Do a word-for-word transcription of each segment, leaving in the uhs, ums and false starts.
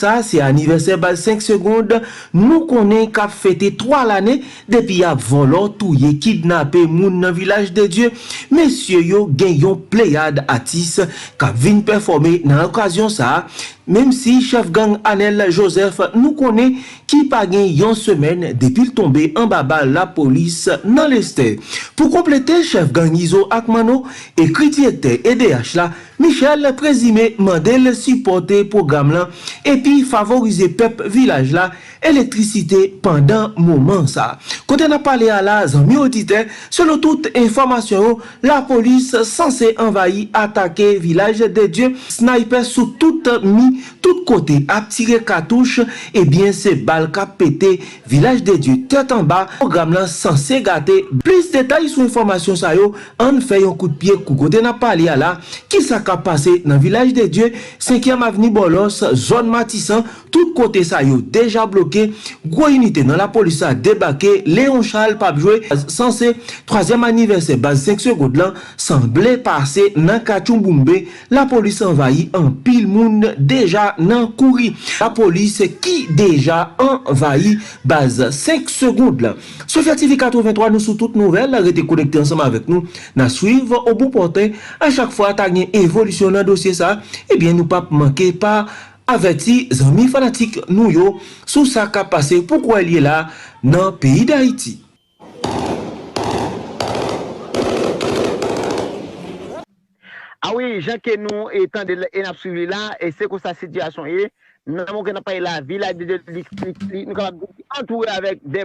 Sa se anivèsè baz senk Segond, nou konnen k ap fete twa lane depi y ap vòlò, touye, kidnape moun nan Vilaj de Dye. Mesye yo gen yon pleyad atis k ap vin pèfòme nan okazyon sa a, menm si chèf gang Anèl Jozèf nou konnen ki pa gen yon semèn depi l tonbe anba bal lapolis nan Lestè. Pou konplete, chèf gang Izo ak Manno, ekri direktè E D H la, Michel Prezime mande l sipòte pwogram lan epi favorize pèp vilaj la elektrisite pandan moman sa. Kote n ap pale a la, zanmi oditè, selon tout enfòmasyon yo, lapolis sanse anvayi atake Vilaj de Dye, snaypè sou tout mi, tout kote ap tire katouch, ebyen se bal k ap pete, Vilaj de Dye tèt anba, pwogram lan sanse gate. Plis detay sou enfòmasyon sa yo, ann fè yon kout pye kou kote n ap pale a la. Kisa k ap pase nan Vilaj de Dye, senkyèm Avni Bòlòs, zòn Matisan, tout kote sa yo deja bloke. Gwo inite nan lapolis la debake, Leon Charles p ap jwe, sanse twazyèm anivèsè baz senk Segond lan sanble pase nan Katchouboumbe. Lapolis anvayi, anpil moun deja nan kouri. Lapolis ki deja anvayi baz senk Segond lan. Sofia T V katrevenntwa, nou sou tout nouvèl, rete konekte ansanm avèk nou. N a swiv o bon pòten. A chak fwa ta gen evolisyon nan dosye sa, ebyen nou p ap manke pa avèti zanmi fanatik nou yo sou sa k ap pase pou kwè l ye la nan peyi Dayiti. A wi, jan ke nou e tande l e n ap swiv li la, e se konsa sitiyasyon ye. Nan moman ke n ap pale la, Vilaj de Dye, li, li, li, nou kapab di, li antoure avèk de,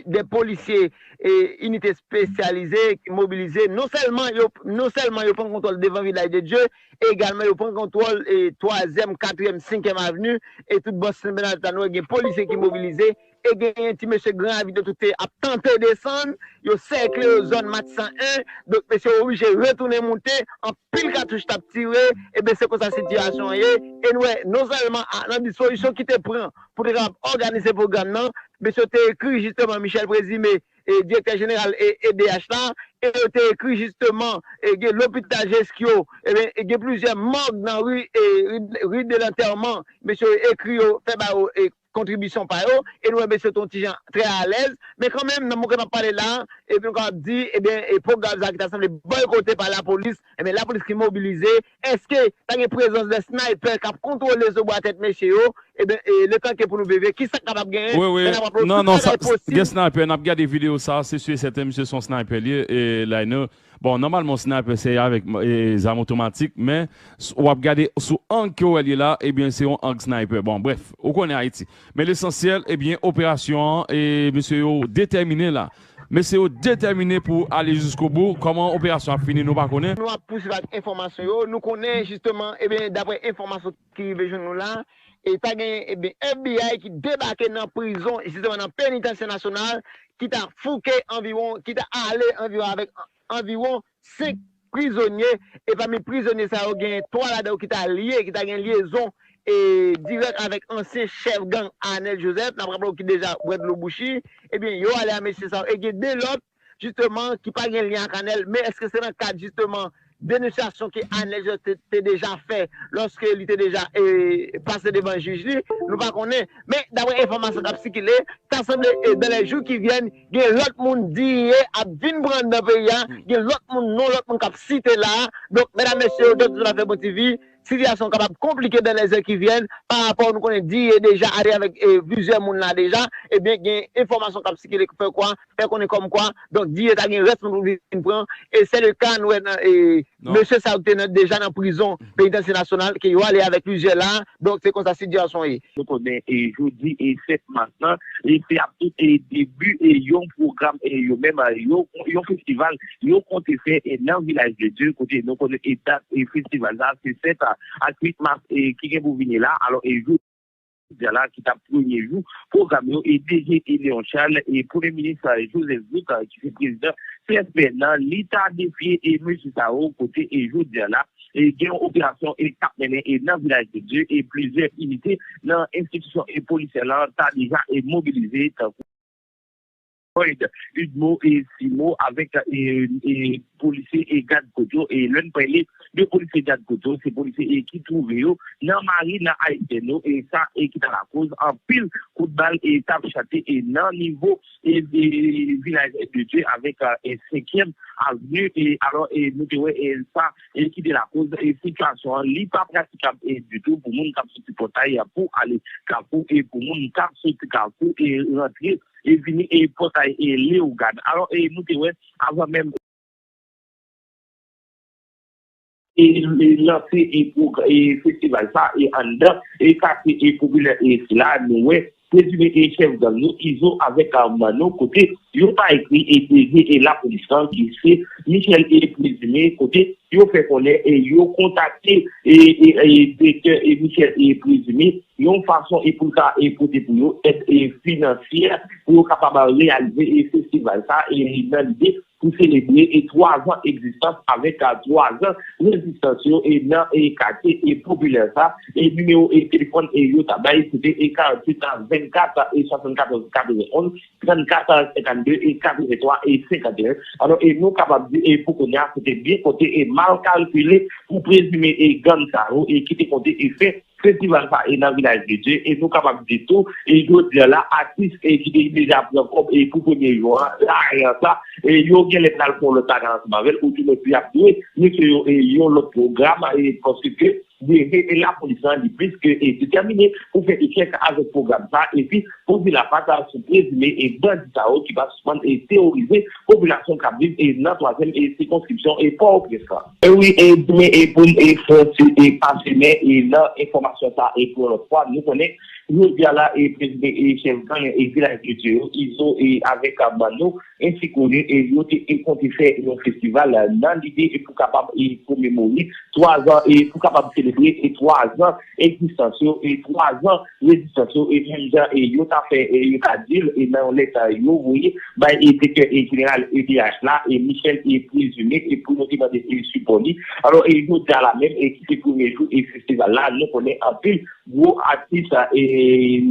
de polisye e inite espesyalize ki mobilize. Non sèlman yo, non sèlman yo pran kontwòl devan Vilaj de Dye, egalman yo pran kontwòl e twazyèm, katriyèm, senkyèm avni e tout bò Senbenal ta nou wè gen polisye ki mobilize. E genyen ti mesye Gran Ravin yo tou te ap tante desann, yo sèkle yo zòn Matisan en, donk mesye yo oblije retounen moute, anpil katouch t ap tire, ebyen se konsa sitiyasyon an ye, e nou wè non sèlman a, nan dispozisyon ki te pran pou te kapab òganize pwogram nan, mesye yo te ekri jisteman Michel Prezime, e, direktè jeneral e, E D H la, e yo te ekri jisteman, e gen lopital Jeskyo, ebyen, e gen plizyè mòg nan ri, e, ri, ri de lantèman, mesye yo ekri yo, fè ba yo, e, kontribisyon pa yo, e nou wè mesye yo te yon ti jan trè alèz, men kanmenm, nan moman ke n ap pale la, epi nou kapab di, ebyen, e pwogram sa ki ta sanble bòykote pa lapolis, ebyen, lapolis ki mobilize, èske ta gen prezans de snaypè k ap kontwole zo bwa tèt mesye yo, ebyen, e, letan ke pou nou veve, kisa k kapab genyen, wi, wi, men n ap raple w, non, tout non, bagay sa, posib. Gen snaypè, n ap gade videyo sa, se si e sèten, misye se yon snaypè li ye, e, Lionel. Bon, nòmalman, yon snaypè se avèk, e, zam otomatik, men s-, w ap gade sou ang ke w wè l ye la, ebyen, se yon ang snaypè. Bon, brèf, ou konnen Ayiti. Men lesansyèl, ebyen, operasyon an, e, mesye yo detèmine la. Mesye yo detèmine pou ale jiskobou. Kòman operasyon ap fini, nou pa konnen. Nou ap pousuiv ak enfòmasyon yo. Nou konnen, jisteman, ebyen, daprè enfòmasyon ki rive jwenn nou la, e ta gen, ebyen, F B I ki debake nan prizon, jisteman, nan penitansye nasyonal, ki ta fouke anviwon, ki ta ale anviwon avèk anviwon senk prizonye, e pami prizonye sa yo, gen twa ladan yo ki ta lye, ki ta gen lyezon, e, dirèk avèk ansyen chèf gang Anèl Jozèf, n ap raple w ki deja bwè dlo bouch li, ebyen, yo ale a mesye sa yo, e gen de lòt, jisteman, ki pa gen lyen ak Anèl, men èske se nan kad, jisteman, denonsyasyon ke Anèl Jozèf te, te deja fè lòske li te deja, e, pase devan jij li, nou pa konnen, men daprè enfòmasyon k ap sikile, ta sanble, e, dans les jours qui viennent, gen lòt moun D E A ap vin pran anndan peyi a, gen lòt moun, non lòt moun k ap site la a. Donk, medam, mesye, odyans Tout Afè Bon T V, sitiyasyon kapab konplike dans les heures qui viennent, pa rapò nou konnen D E A deja ale avèk, e, plizyè moun la deja, ebyen, gen enfòmasyon k ap sikile k fè kwa, fè konnen kòmkwa, donk, D E A ta gen rès moun pou vin pran, e se le ka nou wè nan, e, mesye sa yo ki te nan, deja nan prizon penitansye nasyonal, ke yo ale avèk plizyè la, donk, se konsa sitiyasyon ye. Nou konnen, e, jodi, e, sèt mas lan, e, se ap tout, e, debi, e, yon pwogram, e, yo menm, e, yo, yon festival, yo konte fè, e, nan Vilaj de Dye, kote nou konnen, e, dat, e, festival la, se sèt a, ak uit mas, e, ki gen pou vini la. Alò, e, jodi a la, ki t ap premye jou pwogram yo, e, D G, e, Léon Charles, e, Premye Minis, e, Joseph Jouthe, e, ki se prezidan C S P N nan, li ta defye, e, mesye sa yo, kote, e, jodi a la, e, gen yon operasyon, e, k ap mennen, e, nan Vilaj de Dye, e plizyè inite nan enstitisyon, e, polisyè lan ta deja, e, mobilize, tankou Floyd Udmo e Simo avèk e, e, polisye e gad kot yo. E lè n pale de polisye gad kot yo, se polisye e ki twouve yo nan marina ayisyèn yo, e sa e ki ta lakoz anpil kout bal e t ap chante e nan nivo e, e vilaj de Dye avèk e senkyèm avni. E alò e nou te wè e sa e ki te lakoz e sitiyasyon an li pa pratikab e ditou pou moun k ap soti Pòtay pou ale Kafou e pou moun k ap soti Kafou e rantre e vini e Pòtay e Leyogàn. Alò e nou te wè avan menm e lanse e pwog- e festival sa e anndan e katye e popilè e sila nou wè prezime e chèf gang yo Izo avèk Manno kote yo ta ekri e dege e lapolis lan ki se Michel e prezime kote yo fè konnen e yo kontakte e e e direktè e Michel e prezime yon fason e pou l ka e pote pou yo èd e finansyè pou yo kapab reyalize e festival sa e nan lide pou selebre e twazan egzistans avèk twazan rezistans yo e nan e katye e popilè sa e nimewo e telefòn e yo ta bay se te e karanntuit vennkat e swasannkatòz katrevenonz trannkat senkannde e katrevenntwa e senkanteyen. Alò e nou kapab di e pou kounye a se te byen konte e mal kalkile pou prezime e gang sa yo e ki te konte e fè festival sa e nan vilaj de Dye e nou kapab di tou e jodi a la atis e ki te deja pran kòb e pou premye jou an la ajan sa e yo genlè pral fè yon lòt bagay ansanm avè l ou tou lòt y ap dwe mesye yo e yon lòt pwogram e paske dege e lapolis lan li plis ke e detèmine pou fè echèk avèk pwogram sa epi pou di lapat sou prezime e bandi sa yo ki pa sispann e teworize popilasyon k ap viv e nan twazyèm e sikonskripsyon e Pòtoprens lan. E wi e dime e pou n e fè ti e pase men e nan enfòmasyon sa e pou yon lòt fwa nou konnen jodi a la e prezime e chèf gang e vilaj de Dye yo Izo e avèk Manno ensi koni e yo te e konte fè yon festival nan lide e pou kapab e komemore twazan e pou kapab selebre e twazan egzistans yo e twazan rezistans yo e menm jan e yo ta fè e yo ta di l e nan yon lèt yo voye bay e direktè e jeneral E D H la e Michel e prezime e pou yo te mande e sipò li. Alò e jodi a la menm e ki se premye jou e festival la nou konnen anpil gwo atis e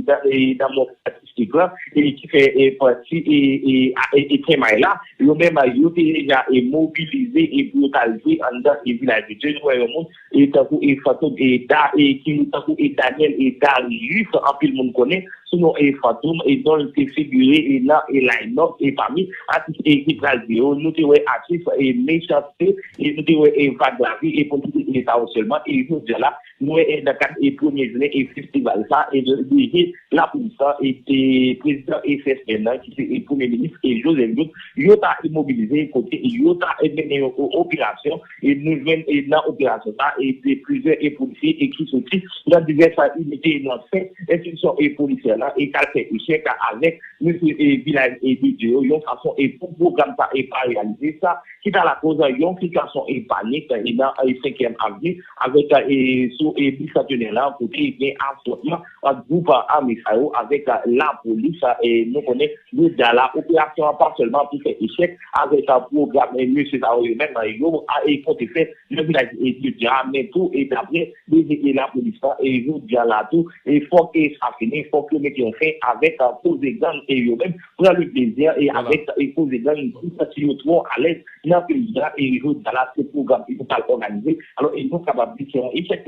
nan mond atistik la e ki fè e pati e e e Kenmay la yo menm yo te deja e mobilize e pou yo t al jwe anndan e vilaj de Dye nou wè yon moun e tankou e Fantom e Da e ki tankou e Daniel e Darius anpil moun konnen sou non e Fantom e non l te figire e nan e line up e pami atis e ki pral jwe yo nou te wè atis e Mechanste e nou te wè e Vag Lavi e pou n site e sa yo sèlman e jodi a la nou wè e nan kad e premye jounen e festival sa e de de lapolis lan e e prezidan e S S N nan ki se e premye minis e Joseph Jouthe yo ta e mobilize kote yo ta e mennen yon operasyon e nou jwenn e nan operasyon sa e de plizyè e polisye e ki soti nan divès inite nan senk enstitisyon e polisyè lan e k al fè echèk avèk mesye e vilaj e de Dye yo yon fason e pou pwogram sa e pa reyalize sa ki ta lakoz yon sitiyasyon e panik e nan e senkyèm avni avèk e sou e bisantenè lan kote gen afwontman ant gwoup ame sa yo avèk lapolis e nou konnen jodi a la operasyon an pa sèlman pou fè echèk avèk pwogram e mesye sa yo yo menm yo e konte fè nan vilaj e jodi a men tou e daprè D G e lapolis lan e jodi a la tou e fòk e sa fini fòk yo mete yon fen avèk koze gang e yo menm pran le plezi e avèk e koze gang pou santi yo twò alèz nan peyi a e jodi a la se pwogram ki pou pral òganize alò e nou kapab di se yon echèk